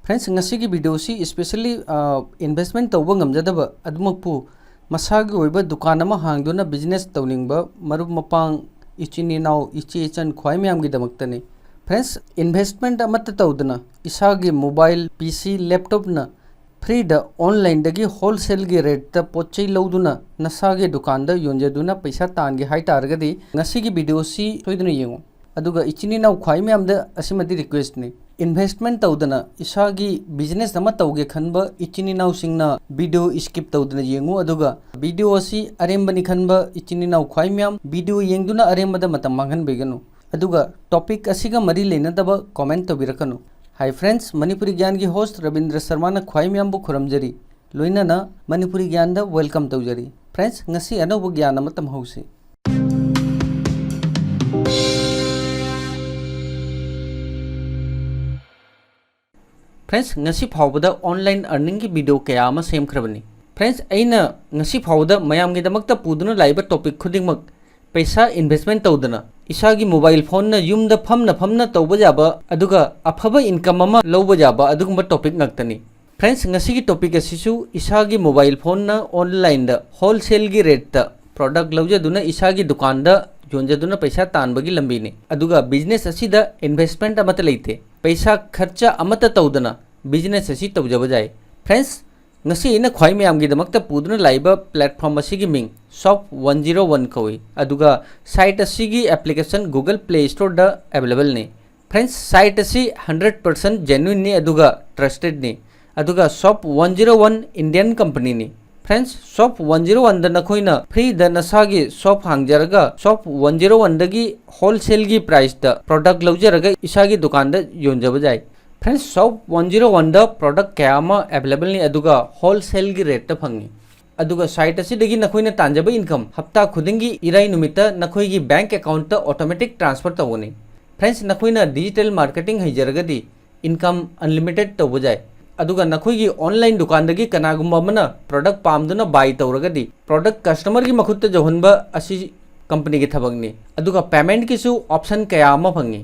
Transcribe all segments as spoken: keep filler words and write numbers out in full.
Friends, ꯉꯁꯤꯒꯤ video ꯑꯁꯤ especially investment ꯇꯧꯕ ꯉꯝꯖꯗꯕ ꯑꯗꯨꯃꯛꯄꯨ ꯃꯁꯥꯒꯤ ꯑꯣꯏꯕ ꯗꯨꯀꯥꯟ ꯑꯃ ꯍꯥꯡꯗꯨꯅ business ꯇꯧꯅꯤꯡꯕ ꯃꯔꯨꯞ ꯃꯄꯥꯡ, ꯏꯆꯤꯟ ꯏꯅꯥꯎ, ꯏꯆꯦ ꯏꯆꯟ ꯈ꯭ꯋꯥꯏ ꯃꯌꯥꯝꯒꯤꯗꯃꯛꯇꯅꯤ꯫ Friends, investment ꯑꯃꯠꯇ ꯇꯧꯗꯅ ꯏꯁꯥꯒꯤ mobile, P C, laptopꯅ freeꯗ onlineꯗꯒꯤ wholesaleꯒꯤ rateꯇ ꯄꯣꯠ ꯆꯩ ꯂꯧꯗꯨꯅ ꯅꯁꯥꯒꯤ ꯗꯨꯀꯥꯟꯗ ꯌꯣꯟꯖꯗꯨꯅ ꯄꯩꯁꯥ ꯇꯥꯟꯒꯦ ꯍꯥꯏꯇꯥꯔꯒꯗꯤ ꯉꯁꯤꯒꯤ video ꯑꯁꯤ ꯁꯣꯏꯗꯅ ꯌꯦꯡꯉꯨ꯫ ꯑꯗꯨꯒ ꯏꯆꯤꯟ ꯏꯅꯥꯎ ꯈ꯭ꯋꯥꯏ ꯃꯌꯥꯝꯗ ꯑꯁꯤꯃꯗꯤ requestꯅꯤ, investment ꯇꯧꯗꯅ ꯏꯁꯥꯒꯤ business ꯑꯃ ꯇꯧꯒꯦ ꯈꯟꯕ ꯏꯆꯤꯟ ꯏꯅꯥꯎꯁꯤꯡꯅ video skip ꯇꯧꯗꯅ ꯌꯦꯡꯉꯨ꯫ ꯑꯗꯨꯒ video ꯑꯁꯤ ꯑꯔꯦꯝꯕꯅꯤ ꯈꯟꯕ ꯏꯆꯤꯟ ꯏꯅꯥꯎ ꯈ꯭ꯋꯥꯏ ꯃꯌꯥꯝ video ꯌꯦꯡꯗꯨꯅ ꯑꯔꯦꯝꯕꯗ ꯃꯇꯝ ꯃꯥꯡꯍꯟꯕꯤꯒꯅꯨ꯫ ꯑꯗꯨꯒ topic ꯑꯁꯤꯒ ꯃꯔꯤ ꯂꯩꯅꯗꯕ comment ꯇꯧꯕꯤꯔꯛꯀꯅꯨ꯫ Hi friends, Manipuri ꯒ꯭ꯌꯥꯟꯒꯤ host Rabindra ꯁꯔꯃꯥꯅ ꯈ꯭ꯋꯥꯏ ꯃꯌꯥꯝꯕꯨ ꯈꯨꯔꯨꯝꯖꯔꯤ, ꯂꯣꯏꯅꯅ ꯃꯅꯤꯄꯨꯔꯤ ꯒ꯭ꯌꯥꯟꯗ welcome ꯇꯧꯖꯔꯤ꯫ Friends, ꯉꯁꯤ ꯑꯅꯧꯕ ꯒ꯭ꯌꯥꯟ ꯑꯃ ꯇꯝꯍꯧꯁꯤ꯫ Friends, ꯉꯁꯤ ꯐꯥꯎꯕꯗ online earningꯒꯤ video ꯀꯌꯥ ꯑꯃ ꯁꯦꯝꯈ꯭ꯔꯕꯅꯤ꯫ Friends, ꯑꯩꯅ ꯉꯁꯤ ꯐꯥꯎꯕꯗ ꯃꯌꯥꯝꯒꯤꯗꯃꯛꯇ ꯄꯨꯗꯨꯅ ꯂꯥꯛꯏꯕ topic ꯈꯨꯗꯤꯡꯃꯛ ꯄꯩꯁꯥ investment ꯇꯧꯗꯅ ꯏꯁꯥꯒꯤ mobile phoneꯅ ꯌꯨꯝꯗ ꯐꯝꯅ ꯐꯝꯅ ꯇꯧꯕ ꯌꯥꯕ ꯑꯗꯨꯒ ꯑꯐꯕ income ꯑꯃ ꯂꯧꯕ ꯌꯥꯕ ꯑꯗꯨꯒꯨꯝꯕ topic ꯉꯥꯛꯇꯅꯤ꯫ Friends, ꯉꯁꯤꯒꯤ topic ꯑꯁꯤꯁꯨ ꯏꯁꯥꯒꯤ mobile phoneꯅ onlineꯗ wholesaleꯒꯤ rateꯇ product ꯂꯧꯖꯗꯨꯅ ꯏꯁꯥꯒꯤ ꯗꯨꯀꯥꯟꯗ ꯌꯣꯟꯖꯗꯨꯅ ꯄꯩꯁꯥ ꯇꯥꯟꯕꯒꯤ ꯂꯝꯕꯤꯅꯤ꯫ ꯑꯗꯨꯒ business ꯑꯁꯤꯗ investment ꯑꯃꯠꯇ ꯂꯩꯇꯦ꯫ ꯄꯩꯁꯥ ꯈꯔꯆ ꯑꯃꯠꯇ ꯇꯧꯗꯅ business ꯑꯁꯤ ꯇꯧꯖꯕ ꯌꯥꯏ꯫ Friends, ꯉꯁꯤ ꯑꯩꯅ ꯈ꯭ꯋꯥꯏ ꯃꯌꯥꯝꯒꯤꯗꯃꯛꯇ ꯄꯨꯗꯨꯅ ꯂꯥꯛꯏꯕ platform ꯑꯁꯤꯒꯤ ꯃꯤꯡ Shop one zero one ꯀꯧꯏ꯫ ꯑꯗꯨꯒ site ꯑꯁꯤꯒꯤ application Google Play Storeꯗ availableꯅꯤ꯫ Friends, site ꯑꯁꯤ hundred percent genuineꯅꯤ ꯑꯗꯨꯒ trustedꯅꯤ꯫ ꯑꯗꯨꯒ Shop one zero one Indian companyꯅꯤ꯫ Friends, Shop one zero oneꯗ ꯅꯈꯣꯏꯅ freeꯗ ꯅꯁꯥꯒꯤ shop ꯍꯥꯡꯖꯔꯒ Shop one zero oneꯗꯒꯤ wholesaleꯒꯤ priceꯇ product ꯂꯧꯖꯔꯒ ꯏꯁꯥꯒꯤ ꯗꯨꯀꯥꯟꯗ ꯌꯣꯟꯖꯕ ꯌꯥꯏ꯫ Friends, Shop one zero oneꯗ product ꯀꯌꯥ ꯑꯃ availableꯅꯤ ꯑꯗꯨꯒ wholesaleꯒꯤ rateꯇ ꯐꯪꯉꯤ꯫ ꯑꯗꯨꯒ site ꯑꯁꯤꯗꯒꯤ ꯅꯈꯣꯏꯅ ꯇꯥꯟꯖꯕ income ꯍꯞꯇꯥ ꯈꯨꯗꯤꯡꯒꯤ ꯏꯔꯥꯏ ꯅꯨꯃꯤꯠꯇ ꯅꯈꯣꯏꯒꯤ bank accountꯇ automatic transfer ꯇꯧꯒꯅꯤ꯫ Friends, ꯅꯈꯣꯏꯅ digital marketing ꯍꯩꯖꯔꯒꯗꯤ income unlimited ꯇꯧꯕ ꯌꯥꯏ꯫ ꯑꯗꯨꯒ ꯅꯈꯣꯏꯒꯤ online ꯗꯨꯀꯥꯟꯗꯒꯤ ꯀꯅꯥꯒꯨꯝꯕ ꯑꯃꯅ product ꯄꯥꯝꯗꯨꯅ buy ꯇꯧꯔꯒꯗꯤ product customerꯒꯤ ꯃꯈꯨꯠꯇ ꯌꯧꯍꯟꯕ ꯑꯁꯤ companyꯒꯤ ꯊꯕꯛꯅꯤ꯫ ꯑꯗꯨꯒ paymentꯀꯤꯁꯨ option ꯀꯌꯥ ꯑꯃ ꯐꯪꯉꯤ꯫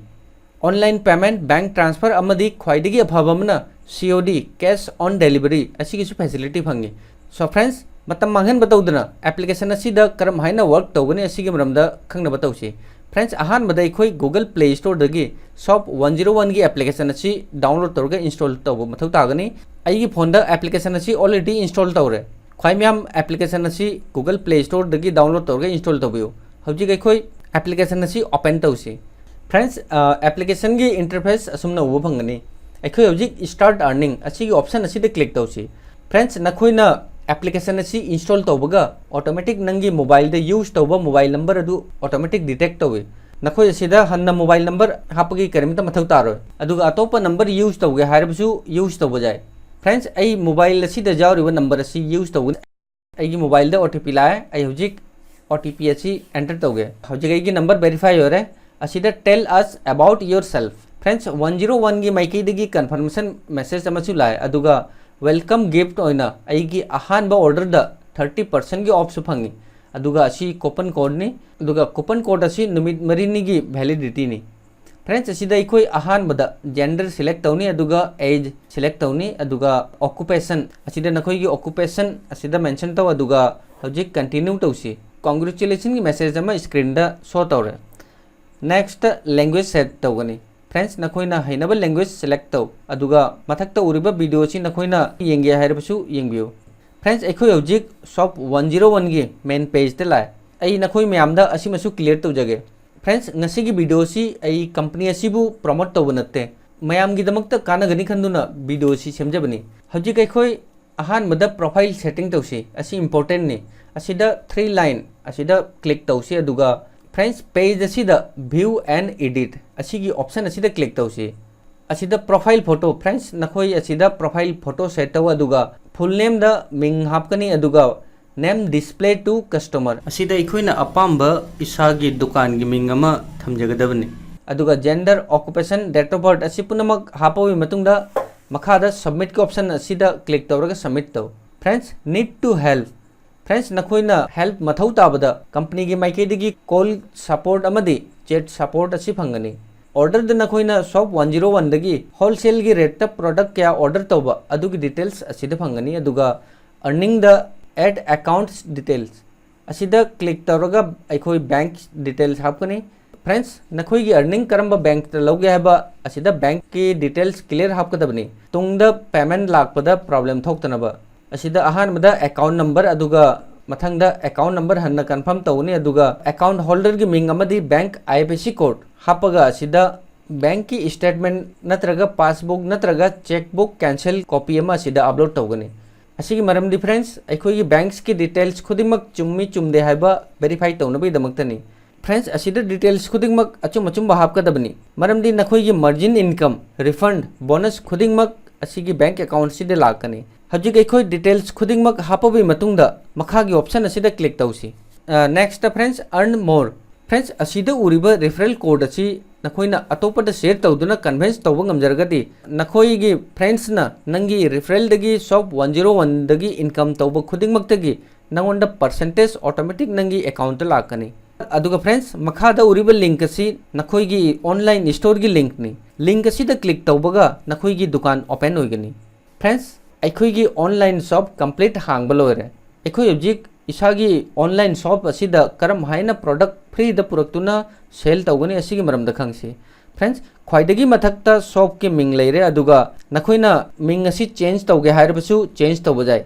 Online payment, bank transfer ꯑꯃꯗꯤ ꯈ꯭ꯋꯥꯏꯗꯒꯤ ꯑꯐꯕ ꯑꯃꯅ C O D, cash on delivery, ꯑꯁꯤꯒꯤꯁꯨ facility ꯐꯪꯉꯤ꯫ So friends, ꯃꯇꯝ ꯃꯥꯡꯍꯟꯕ ꯇꯧꯗꯅ application ꯑꯁꯤꯗ ꯀꯔꯝ ꯍꯥꯏꯅ work ꯇꯧꯒꯅꯤ ꯑꯁꯤꯒꯤ ꯃꯔꯝꯗ ꯈꯪꯅꯕ ꯇꯧꯁꯤ꯫ Friends, ꯑꯍꯥꯟꯕꯗ ꯑꯩꯈꯣꯏ Google Play Storeꯗꯒꯤ Shop one zero oneꯒꯤ application ꯑꯁꯤ download ꯇꯧꯔꯒ install ꯇꯧꯕ ꯃꯊꯧ ꯇꯥꯒꯅꯤ꯫ ꯑꯩꯒꯤ phoneꯗ application ꯑꯁꯤ already install ꯇꯧꯔꯦ꯫ ꯈ꯭ꯋꯥꯏ ꯃꯌꯥꯝ application ꯑꯁꯤ Google Play Storeꯗꯒꯤ download ꯇꯧꯔꯒ install ꯇꯧꯕꯤꯌꯨ꯫ ꯍꯧꯖꯤꯛ ꯑꯩꯈꯣꯏ application ꯑꯁꯤ open ꯇꯧꯁꯤ꯫ Friends, applicationꯒꯤ interface ꯑꯁꯨꯝꯅ ꯎꯕ ꯐꯪꯒꯅꯤ꯫ ꯑꯩꯈꯣꯏ ꯍꯧꯖꯤꯛ start earning ꯑꯁꯤꯒꯤ option ꯑꯁꯤꯗ click ꯇꯧꯁꯤ꯫ Friends, ꯅꯈꯣꯏꯅ application ꯑꯁꯤ install ꯇꯧꯕꯒ automatic ꯅꯪꯒꯤ mobileꯗ use ꯇꯧꯕ mobile number ꯑꯗꯨ automatic detect ꯇꯧꯏ꯫ ꯅꯈꯣꯏ ꯑꯁꯤꯗ ꯍꯟꯅ mobile number ꯍꯥꯞꯄꯒꯤ ꯀꯔꯤꯝꯇ ꯃꯊꯧ ꯇꯥꯔꯣꯏ꯫ ꯑꯗꯨꯒ ꯑꯇꯣꯞꯄ number use ꯇꯧꯒꯦ ꯍꯥꯏꯔꯕꯁꯨ use ꯇꯧꯕ ꯌꯥꯏ꯫ Friends, ꯑꯩ mobile ꯑꯁꯤꯗ ꯌꯥꯎꯔꯤꯕ number ꯑꯁꯤ use ꯇꯧꯒꯅꯤ꯫ ꯑꯩꯒꯤ mobileꯗ O T P ꯂꯥꯛꯑꯦ꯫ ꯑꯩ ꯍꯧꯖꯤꯛ O T P ꯑꯁꯤ enter ꯇꯧꯒꯦ꯫ ꯍꯧꯖꯤꯛ ꯑꯩꯒꯤ number verify ꯑꯣꯏꯔꯦ꯫ ꯑꯁꯤꯗ tell us about yourself꯫ Friends, one zero oneꯒꯤ ꯃꯥꯏꯀꯩꯗꯒꯤ confirmation message ꯑꯃꯁꯨ ꯂꯥꯛꯑꯦ꯫ ꯑꯗꯨꯒ welcome gift ꯑꯣꯏꯅ ꯑꯩꯒꯤ ꯑꯍꯥꯟꯕ orderꯗ thirty percentꯀꯤ offꯁꯨ ꯐꯪꯉꯤ꯫ ꯑꯗꯨꯒ ꯑꯁꯤ coupon codeꯅꯤ꯫ ꯑꯗꯨꯒ coupon code ꯑꯁꯤ ꯅꯨꯃꯤꯠ ꯃꯔꯤꯅꯤꯒꯤ validityꯅꯤ꯫ Friends, ꯑꯁꯤꯗ ꯑꯩꯈꯣꯏ ꯑꯍꯥꯟꯕꯗ gender select ꯇꯧꯅꯤ, ꯑꯗꯨꯒ age select ꯇꯧꯅꯤ, ꯑꯗꯨꯒ occupation ꯑꯁꯤꯗ ꯅꯈꯣꯏꯒꯤ occupation ꯑꯁꯤꯗ mention ꯇꯧ, ꯑꯗꯨꯒ ꯍꯧꯖꯤꯛ continue ꯇꯧꯁꯤ꯫ Congratulationꯒꯤ message ꯑꯃ screenꯗ show ꯇꯧꯔꯦ꯫ Next language set ꯇꯧꯒꯅꯤ꯫ Friends, ꯅꯈꯣꯏꯅ ꯍꯩꯅꯕ language select ꯇꯧ, ꯑꯗꯨꯒ ꯃꯊꯛꯇ ꯎꯔꯤꯕ video ꯑꯁꯤ ꯅꯈꯣꯏꯅ ꯌꯦꯡꯒꯦ ꯍꯥꯏꯔꯕꯁꯨ ꯌꯦꯡꯕꯤꯌꯨ꯫ Friends, ꯑꯩꯈꯣꯏ ꯍꯧꯖꯤꯛ Shop one zero oneꯒꯤ main pageꯇ ꯂꯥꯛꯑꯦ꯫ ꯑꯩ ꯅꯈꯣꯏ ꯃꯌꯥꯝꯗ ꯑꯁꯤꯃꯁꯨ clear ꯇꯧꯖꯒꯦ꯫ Friends, ꯉꯁꯤꯒꯤ video ꯑꯁꯤ ꯑꯩ company ꯑꯁꯤꯕꯨ promote ꯇꯧꯕ ꯅꯠꯇꯦ, ꯃꯌꯥꯝꯒꯤꯗꯃꯛꯇ ꯀꯥꯟꯅꯒꯅꯤ ꯈꯟꯗꯨꯅ video ꯑꯁꯤ ꯁꯦꯝꯖꯕꯅꯤ꯫ ꯍꯧꯖꯤꯛ ꯑꯩꯈꯣꯏ ꯑꯍꯥꯟꯕꯗ profile setting ꯇꯧꯁꯤ, ꯑꯁꯤ importantꯅꯤ꯫ ꯑꯁꯤꯗ three line ꯑꯁꯤꯗ click ꯇꯧꯁꯤ, ꯑꯗꯨꯒ friends, page ꯑꯁꯤꯗ view and edit ꯑꯁꯤꯒꯤ option ꯑꯁꯤꯗ click ꯇꯧꯁꯤ꯫ ꯑꯁꯤꯗ profile photo, friends, ꯅꯈꯣꯏ ꯑꯁꯤꯗ profile photo set ꯇꯧ, ꯑꯗꯨꯒ full nameꯗ ꯃꯤꯡ ꯍꯥꯞꯀꯅꯤ, ꯑꯗꯨꯒ name display to customer ꯑꯁꯤꯗ ꯑꯩꯈꯣꯏꯅ ꯑꯄꯥꯝꯕ ꯏꯁꯥꯒꯤ ꯗꯨꯀꯥꯟꯒꯤ ꯃꯤꯡ ꯑꯃ ꯊꯝꯖꯒꯗꯕꯅꯤ꯫ ꯑꯗꯨꯒ gender, occupation, date of birth ꯑꯁꯤ ꯄꯨꯝꯅꯃꯛ ꯍꯥꯞꯄꯕ ꯃꯇꯨꯡꯗ ꯃꯈꯥꯗ submitꯀꯤ option ꯑꯁꯤꯗ click ꯇꯧꯔꯒ submit ꯇꯧ꯫ Friends, need to help꯫ Friends, ꯅꯈꯣꯏꯅ help ꯃꯊꯧ ꯇꯥꯕꯗ companyꯒꯤ ꯃꯥꯏꯀꯩꯗꯒꯤ call support ꯑꯃꯗꯤ chat support ꯑꯁꯤ ꯐꯪꯒꯅꯤ꯫ Order ꯗ ꯅꯈꯣꯏꯅ shop one zero one ꯗꯒꯤ wholesale ꯒꯤ rate ꯇ product ꯀꯌꯥ order ꯇꯧꯕ ꯑꯗꯨꯒꯤ details ꯑꯁꯤꯗ ꯐꯪꯒꯅꯤ꯫ ꯑꯗꯨꯒ earning the add accounts details ꯑꯁꯤꯗ click ꯇꯧꯔꯒ ꯑꯩꯈꯣꯏ bank details ꯍꯥꯞꯀꯅꯤ꯫ Friends, ꯅꯈꯣꯏꯒꯤ earning ꯀꯔꯝꯕ bank ꯇ ꯂꯧꯒꯦ ꯍꯥꯏꯕ ꯑꯁꯤꯗ bank ꯀꯤ details clear ꯍꯥꯞꯀꯗꯕꯅꯤ꯫ ꯇꯨꯡꯗ payment ꯂꯥꯛꯄꯗ problem ꯊꯣꯛꯇꯅꯕ꯫ ꯑꯁꯤꯗ ꯑꯍꯥꯟꯕꯗ account number, ꯑꯗꯨꯒ ꯃꯊꯪꯗ account number ꯍꯟꯅ confirm ꯇꯧꯒꯅꯤ, ꯑꯗꯨꯒ account holder ꯒꯤ ꯃꯤꯡ ꯑꯃꯗꯤ bank I F S C code ꯍꯥꯞꯄꯒ ꯑꯁꯤꯗ bank ꯀꯤ statement ꯅꯠꯇ꯭ꯔꯒ passbook ꯅꯠꯇ꯭ꯔꯒ chequebook cancel copy ꯑꯃ ꯑꯁꯤꯗ upload ꯇꯧꯒꯅꯤ꯫ ꯑꯁꯤꯒꯤ ꯃꯔꯝꯗꯤ friends, ꯑꯩꯈꯣꯏꯒꯤ banks ꯀꯤ details ꯈꯨꯗꯤꯡꯃꯛ ꯆꯨꯝꯃꯤ ꯆꯨꯝꯗꯦ ꯍꯥꯏꯕ verify ꯇꯧꯅꯕꯒꯤꯗꯃꯛꯇꯅꯤ꯫ Friends, ꯑꯁꯤꯗ details ꯈꯨꯗꯤꯡꯃꯛ ꯑꯆꯨꯝ ꯑꯆꯨꯝꯕ ꯍꯥꯞꯀꯗꯕꯅꯤ, ꯃꯔꯝꯗꯤ ꯅꯈꯣꯏꯒꯤ margin income, refund, bonus ꯈꯨꯗꯤꯡꯃꯛ ꯑꯁꯤꯒꯤ bank account ꯁꯤꯗ ꯂꯥꯛꯀꯅꯤ꯫ ꯍꯧꯖꯤꯛ ꯑꯩꯈꯣꯏ details ꯈꯨꯗꯤꯡꯃꯛ ꯍꯥꯞꯄꯕꯒꯤ ꯃꯇꯨꯡꯗ ꯃꯈꯥꯒꯤ option ꯑꯁꯤꯗ click ꯇꯧꯁꯤ꯫ ꯑ, next, friends, earn more꯫ Friends, ꯑꯁꯤꯗ ꯎꯔꯤꯕ referral code ꯑꯁꯤ ꯅꯈꯣꯏꯅ ꯑꯇꯣꯞꯄꯗ share ꯇꯧꯗꯨꯅ convince ꯇꯧꯕ ꯉꯝꯖꯔꯒꯗꯤ, ꯅꯈꯣꯏꯒꯤ friends ꯅ ꯅꯪꯒꯤ referral ꯗꯒꯤ shop one zero one ꯗꯒꯤ income ꯇꯧꯕ ꯈꯨꯗꯤꯡꯃꯛꯇꯒꯤ ꯅꯉꯣꯟꯗ percentage automatic ꯅꯪꯒꯤ account ꯇ ꯂꯥꯛꯀꯅꯤ꯫ ꯑꯗꯨꯒ friends, ꯃꯈꯥꯗ ꯎꯔꯤꯕ link ꯑꯁꯤ ꯅꯈꯣꯏꯒꯤ online store ꯒꯤ link ꯅꯤ꯫ Link ꯑꯁꯤꯗ click ꯇꯧꯕꯒ ꯅꯈꯣꯏꯒꯤ ꯗꯨꯀꯥꯟ open ꯑꯣꯏꯒꯅꯤ꯫ Friends, ꯑꯩꯈꯣꯏꯒꯤ online shop complete ꯍꯥꯡꯕ ꯂꯣꯏꯔꯦ꯫ ꯑꯩꯈꯣꯏ ꯍꯧꯖꯤꯛ ꯏꯁꯥꯒꯤ online shop ꯑꯁꯤꯗ ꯀꯔꯝ ꯍꯥꯏꯅ product free ꯗ ꯄꯨꯔꯛꯇꯨꯅ sale ꯇꯧꯒꯅꯤ, ꯑꯁꯤꯒꯤ ꯃꯔꯝꯗ ꯈꯪꯁꯤ꯫ Friends, ꯈ꯭ꯋꯥꯏꯗꯒꯤ ꯃꯊꯛꯇ shop ꯀꯤ ꯃꯤꯡ ꯂꯩꯔꯦ, ꯑꯗꯨꯒ ꯅꯈꯣꯏꯅ ꯃꯤꯡ ꯑꯁꯤ change ꯇꯧꯒꯦ ꯍꯥꯏꯔꯕꯁꯨ change ꯇꯧꯕ ꯌꯥꯏ꯫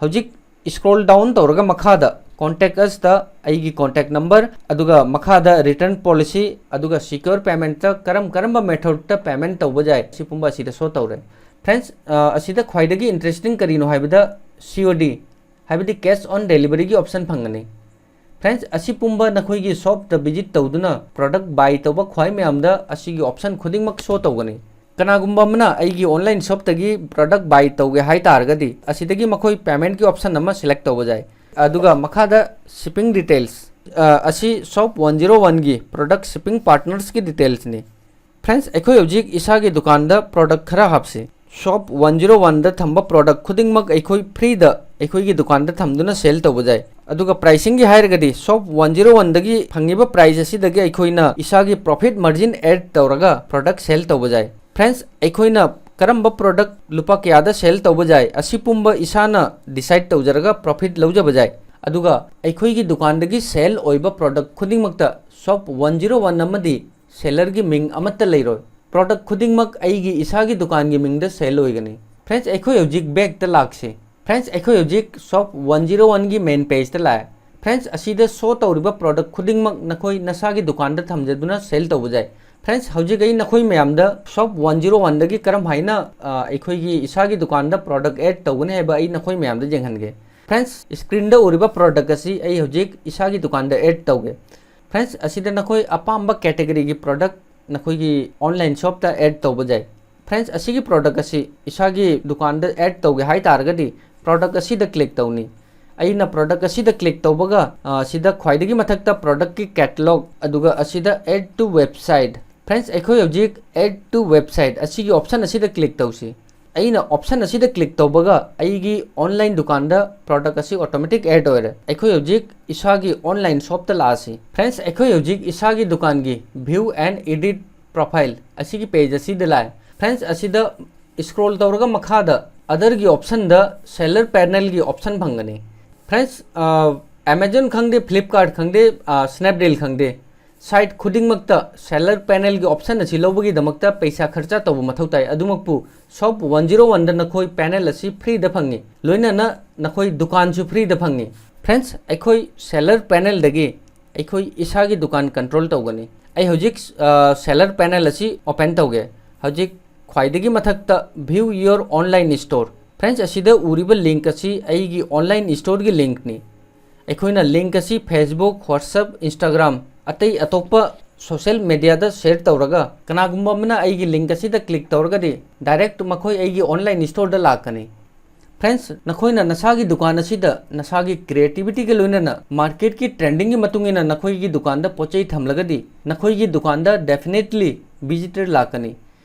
ꯍꯧꯖꯤꯛ scroll down ꯇꯧꯔꯒ ꯃꯈꯥꯗ contact us ꯇ ꯑꯩꯒꯤ contact number, ꯑꯗꯨꯒ ꯃꯈꯥꯗ return policy, ꯑꯗꯨꯒ secure payment ꯇ ꯀꯔꯝ ꯀꯔꯝꯕ method ꯇ payment ꯇꯧꯕ ꯌꯥꯏ, ꯁꯤ ꯄꯨꯝꯕ ꯑꯁꯤꯗ show ꯇꯧꯔꯦ꯫ Friends, ꯑ, ꯑꯁꯤꯗ ꯈ꯭ꯋꯥꯏꯗꯒꯤ interesting ꯀꯔꯤꯅꯣ ꯍꯥꯏꯕꯗ C O D, ꯍꯥꯏꯕꯗꯤ cash on delivery ꯒꯤ option ꯐꯪꯒꯅꯤ꯫ Friends, ꯑꯁꯤ ꯄꯨꯝꯕ ꯅꯈꯣꯏꯒꯤ shop ꯇ visit ꯇꯧꯗꯨꯅ product buy ꯇꯧꯕ ꯈ꯭ꯋꯥꯏ ꯃꯌꯥꯝꯗ ꯑꯁꯤꯒꯤ option ꯈꯨꯗꯤꯡꯃꯛ show ꯇꯧꯒꯅꯤ꯫ ꯀꯅꯥꯒꯨꯝꯕ ꯑꯃꯅ ꯑꯩꯒꯤ online shop ꯇꯒꯤ product buy ꯇꯧꯒꯦ ꯍꯥꯏ ꯇꯥꯔꯒꯗꯤ, ꯑꯁꯤꯗꯒꯤ ꯃꯈꯣꯏ payment ꯀꯤ option ꯑꯃ select ꯇꯧꯕ ꯌꯥꯏ꯫ ꯑꯗꯨꯒ ꯃꯈꯥꯗ shipping details, ꯑ, ꯑꯁꯤ shop one zero one ꯒꯤ product shipping partners ꯀꯤ details ꯅꯤ꯫ Friends, ꯑꯩꯈꯣꯏ ꯍꯧꯖꯤꯛ ꯏꯁꯥꯒꯤ ꯗꯨꯀꯥꯟꯗ product ꯈꯔ ꯍꯥꯞꯁꯤ꯫ Shop one zero one ꯗ ꯊꯝꯕ product ꯈꯨꯗꯤꯡꯃꯛ ꯑꯩꯈꯣꯏ free ꯗ ꯑꯩꯈꯣꯏꯒꯤ ꯗꯨꯀꯥꯟꯗ ꯊꯝꯗꯨꯅ sale ꯇꯧꯕ ꯌꯥꯏ꯫ ꯑꯗꯨꯒ pricingꯒꯤ ꯍꯥꯏꯔꯒꯗꯤ shop one zero oneꯗꯒꯤ ꯐꯪꯉꯤꯕ price ꯑꯁꯤꯗꯒꯤ ꯑꯩꯈꯣꯏꯅ ꯏꯁꯥꯒꯤ profit margin add ꯇꯧꯔꯒ product sell ꯇꯧꯕ ꯌꯥꯏ꯫ Friends, ꯑꯩꯈꯣꯏꯅ ꯀꯔꯝꯕ product ꯂꯨꯄꯥ ꯀꯌꯥꯗ sell ꯇꯧꯕ ꯌꯥꯏ, ꯑꯁꯤ ꯄꯨꯝꯕ ꯏꯁꯥꯅ decide ꯇꯧꯖꯔꯒ profit ꯂꯧꯖꯕ ꯌꯥꯏ꯫ ꯑꯗꯨꯒ ꯑꯩꯈꯣꯏꯒꯤ ꯗꯨꯀꯥꯟꯗꯒꯤ sell ꯑꯣꯏꯕ product ꯈꯨꯗꯤꯡꯃꯛꯇ shop one zero one ꯑꯃꯗꯤ sellerꯒꯤ ꯃꯤꯡ ꯑꯃꯠꯇ ꯂꯩꯔꯣꯏ꯫ Product ꯈꯨꯗꯤꯡꯃꯛ ꯑꯩꯒꯤ ꯏꯁꯥꯒꯤ ꯗꯨꯀꯥꯟꯒꯤ ꯃꯤꯡꯗ sell ꯑꯣꯏꯒꯅꯤ꯫ Friends, ꯑꯩꯈꯣꯏ ꯍꯧꯖꯤꯛ backꯇ ꯂꯥꯛꯁꯤ꯫ Friends, ꯑꯩꯈꯣꯏ ꯍꯧꯖꯤꯛ shop one zero oneꯒꯤ main pageꯇ ꯂꯥꯛꯑꯦ꯫ Friends, ꯑꯁꯤꯗ show ꯇꯧꯔꯤꯕ product ꯈꯨꯗꯤꯡꯃꯛ ꯅꯈꯣꯏ ꯅꯁꯥꯒꯤ ꯗꯨꯀꯥꯟꯗ ꯊꯝꯖꯗꯨꯅ sell ꯇꯧꯕ ꯌꯥꯏ꯫ Friends, ꯍꯧꯖꯤꯛ ꯑꯩ ꯅꯈꯣꯏ ꯃꯌꯥꯝꯗ shop one zero oneꯗꯒꯤ ꯀꯔꯝ ꯍꯥꯏꯅ, ꯑ, ꯑꯩꯈꯣꯏꯒꯤ ꯏꯁꯥꯒꯤ ꯗꯨꯀꯥꯟꯗ product add ꯇꯧꯒꯅꯤ ꯍꯥꯏꯕ ꯑꯩ ꯅꯈꯣꯏ ꯃꯌꯥꯝꯗ ꯌꯦꯡꯍꯟꯒꯦ꯫ Friends, screenꯗ ꯎꯔꯤꯕ product ꯑꯁꯤ ꯑꯩ ꯍꯧꯖꯤꯛ ꯏꯁꯥꯒꯤ ꯗꯨꯀꯥꯟꯗ add ꯇꯧꯒꯦ꯫ Friends, ꯑꯁꯤꯗ ꯅꯈꯣꯏ ꯑꯄꯥꯝꯕ categoryꯒꯤ product ꯅꯈꯣꯏꯒꯤ online shopꯇ add ꯇꯧꯕ ꯌꯥꯏ꯫ Friends, ꯑꯁꯤꯒꯤ product ꯑꯁꯤ ꯏꯁꯥꯒꯤ ꯗꯨꯀꯥꯟꯗ add ꯇꯧꯒꯦ ꯍꯥꯏ ꯇꯥꯔꯒꯗꯤ product ꯑꯁꯤꯗ click ꯇꯧꯅꯤ꯫ ꯑꯩꯅ product ꯑꯁꯤꯗ click ꯇꯧꯕꯒ, ꯑ, ꯑꯁꯤꯗ ꯈ꯭ꯋꯥꯏꯗꯒꯤ ꯃꯊꯛꯇ productꯀꯤ catalog, ꯑꯗꯨꯒ ꯑꯁꯤꯗ add to website꯫ Friends, ꯑꯩꯈꯣꯏ ꯍꯧꯖꯤꯛ add to website ꯑꯁꯤꯒꯤ option ꯑꯁꯤꯗ click ꯇꯧꯁꯤ꯫ ꯑꯩꯅ option ꯑꯁꯤꯗ click ꯇꯧꯕꯒ ꯑꯩꯒꯤ online ꯗꯨꯀꯥꯟꯗ product ꯑꯁꯤ automatic add ꯑꯣꯏꯔꯦ꯫ ꯑꯩꯈꯣꯏ ꯍꯧꯖꯤꯛ ꯏꯁꯥꯒꯤ online shopꯇ ꯂꯥꯛꯑꯁꯤ꯫ Friends, ꯑꯩꯈꯣꯏ ꯍꯧꯖꯤꯛ ꯏꯁꯥꯒꯤ ꯗꯨꯀꯥꯟꯒꯤ view and edit profile ꯑꯁꯤꯒꯤ page ꯑꯁꯤꯗ ꯂꯥꯛꯑꯦ꯫ Friends, ꯑꯁꯤꯗ scroll ꯇꯧꯔꯒ ꯃꯈꯥꯗ otherꯒꯤ optionꯗ seller panelꯒꯤ option ꯐꯪꯒꯅꯤ꯫ Friends, ꯑ, Amazon ꯈꯪꯗꯦ, Flipkart ꯈꯪꯗꯦ, ꯑ, Snapdeal ꯈꯪꯗꯦ, site ꯈꯨꯗꯤꯡꯃꯛꯇ seller panelꯒꯤ option ꯑꯁꯤ ꯂꯧꯕꯒꯤꯗꯃꯛꯇ ꯄꯩꯁꯥ ꯈꯔꯆ ꯇꯧꯕ ꯃꯊꯧ ꯇꯥꯏ꯫ ꯑꯗꯨꯃꯛꯄꯨ shop one zero oneꯗ ꯅꯈꯣꯏ panel ꯑꯁꯤ freeꯗ ꯐꯪꯉꯤ, ꯂꯣꯏꯅꯅ ꯅꯈꯣꯏ ꯗꯨꯀꯥꯟꯁꯨ freeꯗ ꯐꯪꯉꯤ꯫ Friends, ꯑꯩꯈꯣꯏ seller panelꯗꯒꯤ ꯑꯩꯈꯣꯏ ꯏꯁꯥꯒꯤ ꯗꯨꯀꯥꯟ control ꯇꯧꯒꯅꯤ꯫ ꯑꯩ ꯍꯧꯖꯤꯛ, ꯑ, seller panel ꯑꯁꯤ open ꯇꯧꯒꯦ꯫ ꯍꯧꯖꯤꯛ ꯈ꯭ꯋꯥꯏꯗꯒꯤ ꯃꯊꯛꯇ view your online store꯫ Friends, ꯑꯁꯤꯗ ꯎꯔꯤꯕ link ꯑꯁꯤ ꯑꯩꯒꯤ online storeꯒꯤ linkꯅꯤ꯫ ꯑꯩꯈꯣꯏꯅ link ꯑꯁꯤ Facebook, WhatsApp, Instagram, ꯑꯇꯩ ꯑꯇꯣꯞꯄ social mediaꯗ share ꯇꯧꯔꯒ ꯀꯅꯥꯒꯨꯝꯕ ꯑꯃꯅ ꯑꯩꯒꯤ link ꯑꯁꯤꯗ click ꯇꯧꯔꯒꯗꯤ direct ꯃꯈꯣꯏ ꯑꯩꯒꯤ online storeꯗ ꯂꯥꯛꯀꯅꯤ꯫ Friends, ꯅꯈꯣꯏꯅ ꯅꯁꯥꯒꯤ ꯗꯨꯀꯥꯟ ꯑꯁꯤꯗ ꯅꯁꯥꯒꯤ creativityꯒ ꯂꯣꯏꯅꯅ marketꯀꯤ trendingꯒꯤ ꯃꯇꯨꯡ ꯏꯟꯅ ꯅꯈꯣꯏꯒꯤ ꯗꯨꯀꯥꯟꯗ ꯄꯣꯠ ꯆꯩ ꯊꯝꯂꯒꯗꯤ ꯅꯈꯣꯏꯒꯤ ꯗꯨꯀꯥꯟꯗ definitely visitor ꯂꯥꯛꯀꯅꯤ꯫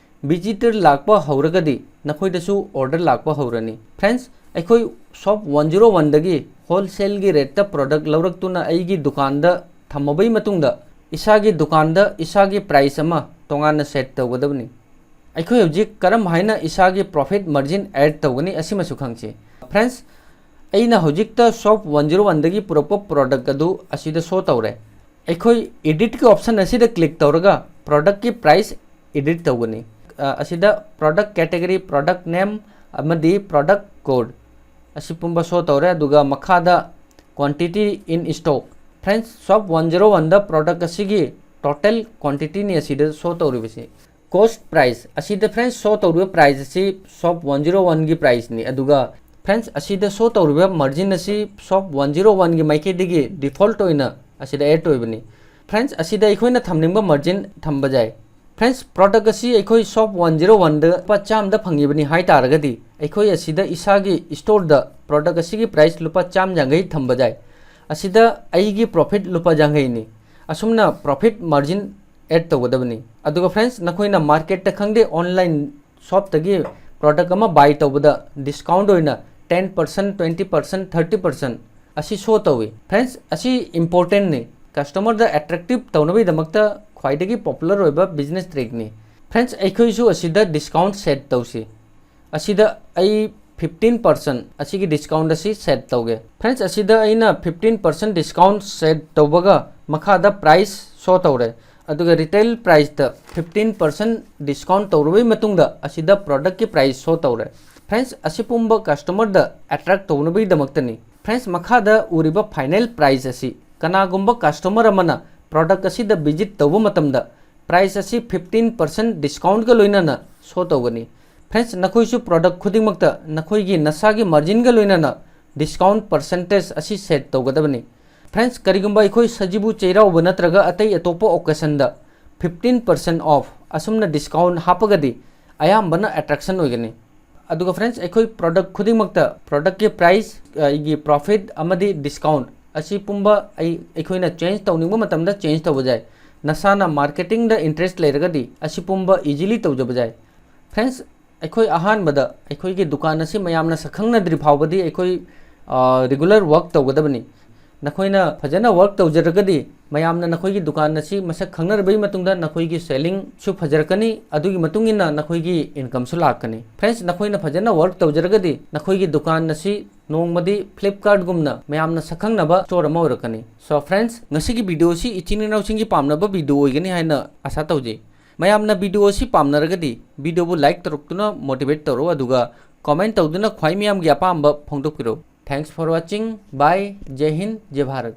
Visitor ꯂꯥꯛꯄ ꯍꯧꯔꯒꯗꯤ ꯅꯈꯣꯏꯗꯁꯨ order ꯂꯥꯛꯄ ꯍꯧꯔꯅꯤ꯫ Friends, ꯑꯩꯈꯣꯏ shop one zero oneꯗꯒꯤ ꯍꯣꯜꯁꯦꯜꯒꯤ ꯔꯦꯠꯇ ꯄ꯭ꯔꯣꯗꯛ ꯂꯧꯔꯛꯇꯨꯅ ꯑꯩꯒꯤ ꯗꯨꯀꯥꯟꯗ ꯊꯝꯃꯕꯩ ꯃꯇꯨꯡꯗ ꯏꯁꯥꯒꯤ ꯗꯨꯀꯥꯟꯗ ꯏꯁꯥꯒꯤ ꯄ꯭ꯔꯥꯏꯁ ꯑꯃ ꯇꯣꯉꯥꯟꯅ ꯁꯦꯠ ꯇꯧꯒꯗꯕꯅꯤ꯫ ꯑꯩꯈꯣꯏ ꯍꯧꯖꯤꯛ ꯀꯔꯝ ꯍꯥꯏꯅ ꯏꯁꯥꯒꯤ ꯄ꯭ꯔꯣꯐꯤꯠ ꯃꯥꯔꯖꯤꯟ ꯑꯦꯗ ꯇꯧꯒꯅꯤ ꯑꯁꯤꯃꯁꯨ ꯈꯪꯁꯤ꯫ ꯐ꯭ꯔꯦꯟꯁ, ꯑꯩꯅ ꯍꯧꯖꯤꯛꯇ ꯁꯣꯞ ꯋꯥꯟ ꯖꯤꯔꯣ ꯋꯥꯟꯗꯒꯤ ꯄꯨꯔꯛꯄ ꯄ꯭ꯔꯣꯗꯛ ꯑꯗꯨ ꯑꯁꯤꯗ ꯁꯣ ꯇꯧꯔꯦ꯫ ꯑꯩꯈꯣꯏ ꯏꯗꯤꯠꯀꯤ ꯑꯣꯞꯁꯟ ꯑꯁꯤꯗ ꯀ꯭ꯂꯤꯛ ꯇꯧꯔꯒ ꯄ꯭ꯔꯣꯗꯛꯀꯤ ꯄ꯭ꯔꯥꯏꯁ ꯏꯗꯤꯠ ꯇꯧꯒꯅꯤ꯫ ꯑ, ꯑꯁꯤꯗ ꯄ꯭ꯔꯣꯗꯛ ꯀꯦꯇꯦꯒꯣꯔꯤ, ꯄ꯭ꯔꯣꯗꯛ ꯅꯦꯝ ꯑꯃꯗꯤ ꯄ꯭ꯔꯣꯗꯛ ꯀꯣꯗ ꯑꯁꯤ ꯄꯨꯝꯕ ꯁꯣ ꯇꯧꯔꯦ꯫ ꯑꯗꯨꯒ ꯃꯈꯥꯗ quantity in stock꯫ ꯐ꯭ꯔꯦꯟꯁ, ꯁꯣꯞ ꯋꯥꯟ ꯖꯤꯔꯣ ꯋꯥꯟꯗ ꯄ꯭ꯔꯣꯗꯛ ꯑꯁꯤꯒꯤ ꯇꯣꯇꯦꯜ ꯀ꯭ꯋꯥꯟꯇꯤꯇꯤꯅꯤ ꯑꯁꯤꯗ ꯁꯣ ꯇꯧꯔꯤꯕꯁꯤ꯫ ꯀꯣꯁ ꯄ꯭ꯔꯥꯏꯁ ꯑꯁꯤꯗ, ꯐ꯭ꯔꯦꯟꯁ, ꯁꯣ ꯇꯧꯔꯤꯕ ꯄ꯭ꯔꯥꯏꯁ ꯑꯁꯤ ꯁꯣꯞ ꯋꯥꯟ ꯖꯤꯔꯣ ꯋꯥꯟꯒꯤ ꯄ꯭ꯔꯥꯏꯁꯅꯤ꯫ ꯑꯗꯨꯒ ꯐ꯭ꯔꯦꯟꯁ, ꯑꯁꯤꯗ ꯁꯣ ꯇꯧꯔꯤꯕ ꯃꯥꯔꯖꯤꯟ ꯑꯁꯤ ꯁꯣꯞ ꯋꯥꯟ ꯖꯤꯔꯣ ꯋꯥꯟꯒꯤ ꯃꯥꯏꯀꯩꯗꯒꯤ ꯗꯤꯐꯣꯜꯠ ꯑꯣꯏꯅ ꯑꯁꯤꯗ ꯑꯦꯗ ꯑꯣꯏꯕꯅꯤ꯫ ꯐ꯭ꯔꯦꯟꯁ, ꯑꯁꯤꯗ ꯑꯩꯈꯣꯏꯅ ꯊꯝꯅꯤꯡꯕ ꯃꯥꯔꯖꯤꯟ ꯊꯝꯕ ꯌꯥꯏ꯫ ꯐ꯭ꯔꯦꯟꯁ, ꯄ꯭ꯔꯣꯗꯛ ꯑꯁꯤ ꯑꯩꯈꯣꯏ ꯁꯣꯞ ꯋꯥꯟ ꯖꯤꯔꯣ ꯋꯥꯟꯗ ꯂꯨꯄꯥ ꯆꯥꯝꯃꯗ ꯐꯪꯉꯤꯕꯅꯤ ꯍꯥꯏ ꯇꯥꯔꯒꯗꯤ, ꯑꯩꯈꯣꯏ ꯑꯁꯤꯗ ꯏꯁꯥꯒꯤ ꯁ꯭ꯇꯣꯔꯗ ꯄ꯭ꯔꯣꯗꯛ ꯑꯁꯤꯒꯤ ꯄ꯭ꯔꯥꯏꯁ ꯂꯨꯄꯥ ꯆꯥꯝꯃ ꯌꯥꯡꯈꯩ ꯊꯝꯕ ꯌꯥꯏ꯫ ꯑꯁꯤꯗ ꯑꯩꯒꯤ ꯄ꯭ꯔꯣꯐꯤꯠ ꯂꯨꯄꯥ ꯌꯥꯡꯈꯩꯅꯤ꯫ ꯑꯁꯨꯝꯅ ꯄ꯭ꯔꯣꯐꯤꯠ ꯃꯥꯔꯖꯤꯟ ꯑꯦꯗ ꯇꯧꯒꯗꯕꯅꯤ꯫ ꯑꯗꯨꯒ ꯐ꯭ꯔꯦꯟꯁ, ꯅꯈꯣꯏꯅ ꯃꯥꯔꯀꯦꯠꯇ ꯈꯪꯗꯦ, ꯑꯣꯟꯂꯥꯏꯟ ꯁꯣꯞꯇꯒꯤ ꯄ꯭ꯔꯣꯗꯛ ꯑꯃ ꯕꯥꯏ ꯇꯧꯕꯗ ꯗꯤꯁꯀꯥꯎꯟꯠ ꯑꯣꯏꯅ ten percent, twenty percent, thirty percent ꯑꯁꯤ ꯁꯣ ꯇꯧꯏ꯫ ꯐ꯭ꯔꯦꯟꯁ, ꯑꯁꯤ ꯏꯝꯄꯣꯔꯇꯦꯟꯠꯅꯤ꯫ ꯀꯁꯇꯃꯔꯗ ꯑꯦꯇ꯭ꯔꯦꯛꯇꯤꯞ ꯇꯧꯅꯕꯒꯤꯗꯃꯛꯇ ꯈ꯭ꯋꯥꯏꯗꯒꯤ ꯄꯣꯄꯨꯂꯔ ꯑꯣꯏꯕ ꯕꯤꯖꯤꯅꯦꯁ ꯇ꯭ꯔꯤꯛꯅꯤ꯫ ꯐ꯭ꯔꯦꯟꯁ, ꯑꯩꯈꯣꯏꯁꯨ ꯑꯁꯤꯗ ꯗꯤꯁꯀꯥꯎꯟꯠ ꯁꯦꯠ ꯇꯧꯁꯤ꯫ ꯑꯁꯤꯗ ꯑꯩ fifteen percent ꯑꯁꯤꯒꯤ ꯗꯤꯁꯀꯥꯎꯟꯠ ꯑꯁꯤ ꯁꯦꯠ ꯇꯧꯒꯦ꯫ ꯐ꯭ꯔꯦꯟꯁ, ꯑꯁꯤꯗ ꯑꯩꯅ fifteen percent ꯗꯤꯁꯀꯥꯎꯟꯠ ꯁꯦꯠ ꯇꯧꯕꯒ ꯃꯈꯥꯗ ꯄ꯭ꯔꯥꯏꯁ ꯁꯣ ꯇꯧꯔꯦ꯫ ꯑꯗꯨꯒ ꯔꯤꯇꯦꯜ ꯄ꯭ꯔꯥꯏꯁꯇ fifteen percent ꯗꯤꯁꯀꯥꯎꯟꯠ ꯇꯧꯔꯕꯩ ꯃꯇꯨꯡꯗ ꯑꯁꯤꯗ ꯄ꯭ꯔꯣꯗꯛꯀꯤ ꯄ꯭ꯔꯥꯏꯁ ꯁꯣ ꯇꯧꯔꯦ꯫ ꯐ꯭ꯔꯦꯟꯁ, ꯑꯁꯤ ꯄꯨꯝꯕ ꯀꯁꯇꯃꯔꯗ ꯑꯦꯇ꯭ꯔꯦꯛ ꯇꯧꯅꯕꯒꯤꯗꯃꯛꯇꯅꯤ꯫ ꯐ꯭ꯔꯦꯟꯁ, ꯃꯈꯥꯗ ꯎꯔꯤꯕ ꯐꯥꯏꯅꯦꯜ ꯄ꯭ꯔꯥꯏꯁ ꯑꯁꯤ ꯀꯅꯥꯒꯨꯝꯕ ꯀꯁꯇꯃꯔ ꯑꯃꯅ ꯄ꯭ꯔꯣꯗꯛ ꯑꯁꯤꯗ ꯚꯤꯖꯤꯠ ꯇꯧꯕ ꯃꯇꯝꯗ ꯄ꯭ꯔꯥꯏꯁ ꯑꯁꯤ fifteen percent ꯗꯤꯁꯀꯥꯎꯟꯠꯀ ꯂꯣꯏꯅꯅ ꯁꯣ ꯇꯧꯒꯅꯤ꯫ ꯐ꯭ꯔꯦꯟꯁ, ꯅꯈꯣꯏꯁꯨ ꯄ꯭ꯔꯣꯗꯛ ꯈꯨꯗꯤꯡꯃꯛꯇ ꯅꯈꯣꯏꯒꯤ ꯅꯁꯥꯒꯤ ꯃꯥꯔꯖꯤꯟꯒ ꯂꯣꯏꯅꯅ ꯗꯤꯁꯀꯥꯎꯟꯠ ꯄꯔꯁꯦꯟꯇꯦꯖ ꯑꯁꯤ ꯁꯦꯠ ꯇꯧꯒꯗꯕꯅꯤ꯫ ꯐ꯭ꯔꯦꯟꯁ, ꯀꯔꯤꯒꯨꯝꯕ ꯑꯩꯈꯣꯏ ꯁꯖꯤꯕꯨ ꯆꯩꯔꯥꯎꯕ ꯅꯠꯇ꯭ꯔꯒ ꯑꯇꯩ ꯑꯇꯣꯞꯄ ꯑꯣꯀꯦꯁꯟꯗ fifteen percent off ꯑꯁꯨꯝꯅ ꯗꯤꯁꯀꯥꯎꯟꯠ ꯍꯥꯞꯄꯒꯗꯤ ꯑꯌꯥꯝꯕꯅ ꯑꯦꯇ꯭ꯔꯦꯛꯁꯟ ꯑꯣꯏꯒꯅꯤ꯫ ꯑꯗꯨꯒ ꯐ꯭ꯔꯦꯟꯁ, ꯑꯩꯈꯣꯏ ꯄ꯭ꯔꯣꯗꯛ ꯈꯨꯗꯤꯡꯃꯛꯇ ꯄ꯭ꯔꯣꯗꯛꯀꯤ ꯄ꯭ꯔꯥꯏꯁ, ꯑ, ꯑꯩꯒꯤ ꯄ꯭ꯔꯣꯐꯤꯠ ꯑꯃꯗꯤ ꯗꯤꯁꯀꯥꯎꯟꯠ ꯑꯁꯤ ꯄꯨꯝꯕ ꯑꯩ, ꯑꯩꯈꯣꯏꯅ ꯆꯦꯟꯖ ꯇꯧꯅꯤꯡꯕ ꯃꯇꯝꯗ ꯆꯦꯟꯖ ꯇꯧꯕ ꯌꯥꯏ꯫ ꯅꯁꯥꯅ ꯃꯥꯔꯀꯦꯇꯤꯡꯗ ꯏꯟꯇꯔꯦꯁ ꯂꯩꯔꯒꯗꯤ ꯑꯁꯤ ꯄꯨꯝꯕ ꯏꯖꯤꯂꯤ ꯇꯧꯖꯕ ꯌꯥꯏ꯫ ꯐ꯭ꯔꯦꯟꯁ, ꯑꯩꯈꯣꯏ ꯑꯍꯥꯟꯕꯗ ꯑꯩꯈꯣꯏꯒꯤ ꯗꯨꯀꯥꯟ ꯑꯁꯤ ꯃꯌꯥꯝꯅ ꯁꯛꯈꯪꯅꯗ꯭ꯔꯤ ꯐꯥꯎꯕꯗꯤ ꯑꯩꯈꯣꯏ ꯔꯤꯒꯨꯂꯔ ꯋꯥꯔꯛ ꯇꯧꯒꯗꯕꯅꯤ꯫ ꯅꯈꯣꯏꯅ ꯐꯖꯅ ꯋꯥꯔꯛ ꯇꯧꯖꯔꯒꯗꯤ ꯃꯌꯥꯝꯅ ꯅꯈꯣꯏꯒꯤ ꯗꯨꯀꯥꯟ ꯑꯁꯤ ꯃꯁꯛ ꯈꯪꯅꯔꯕꯒꯤ ꯃꯇꯨꯡꯗ ꯅꯈꯣꯏꯒꯤ ꯁꯦꯂꯤꯡꯁꯨ ꯐꯖꯔꯛꯀꯅꯤ, ꯑꯗꯨꯒꯤ ꯃꯇꯨꯡ ꯏꯟꯅ ꯅꯈꯣꯏꯒꯤ ꯏꯟꯀꯝꯁꯨ ꯂꯥꯛꯀꯅꯤ꯫ ꯐ꯭ꯔꯦꯟꯁ, ꯅꯈꯣꯏꯅ ꯐꯖꯅ ꯋꯥꯔꯛ ꯇꯧꯖꯔꯒꯗꯤ ꯅꯈꯣꯏꯒꯤ ꯗꯨꯀꯥꯟ ꯑꯁꯤ ꯅꯣꯡꯃꯗꯤ ꯐ꯭ꯂꯤꯞꯀꯥꯔꯠꯒꯨꯝꯅ ꯃꯌꯥꯝꯅ ꯁꯛꯈꯪꯅꯕ ꯁ꯭ꯇꯣꯔ ꯑꯃ ꯑꯣꯏꯔꯛꯀꯅꯤ꯫ ꯁꯣ ꯐ꯭ꯔꯦꯟꯁ, ꯉꯁꯤꯒꯤ ꯚꯤꯗꯤꯑꯣ ꯑꯁꯤ ꯏꯆꯤꯟ ꯏꯅꯥꯎꯁꯤꯡꯒꯤ ꯄꯥꯝꯅꯕ ꯚꯤꯗꯤꯑꯣ ꯑꯣꯏꯒꯅꯤ ꯍꯥꯏꯅ ꯑꯥꯁꯥ ꯇꯧꯖꯩ꯫ ꯃꯌꯥꯝꯅ ꯚꯤꯗꯤꯑꯣ ꯑꯁꯤ ꯄꯥꯝꯅꯔꯒꯗꯤ ꯚꯤꯗꯤꯑꯣꯕꯨ ꯂꯥꯏꯛ ꯇꯧꯔꯛꯇꯨꯅ ꯃꯣꯇꯤꯚꯦꯠ ꯇꯧꯔꯛꯎ, ꯑꯗꯨꯒ ꯀꯣꯃꯦꯟ ꯇꯧꯗꯨꯅ ꯈ꯭ꯋꯥꯏ ꯃꯤꯌꯥꯝꯒꯤ ꯑꯄꯥꯝꯕ ꯐꯣꯡꯗꯣꯛꯄꯤꯔꯛꯎ꯫ Thanks for watching. Bye. ꯖꯩ Hind, ꯖꯩ Bharat.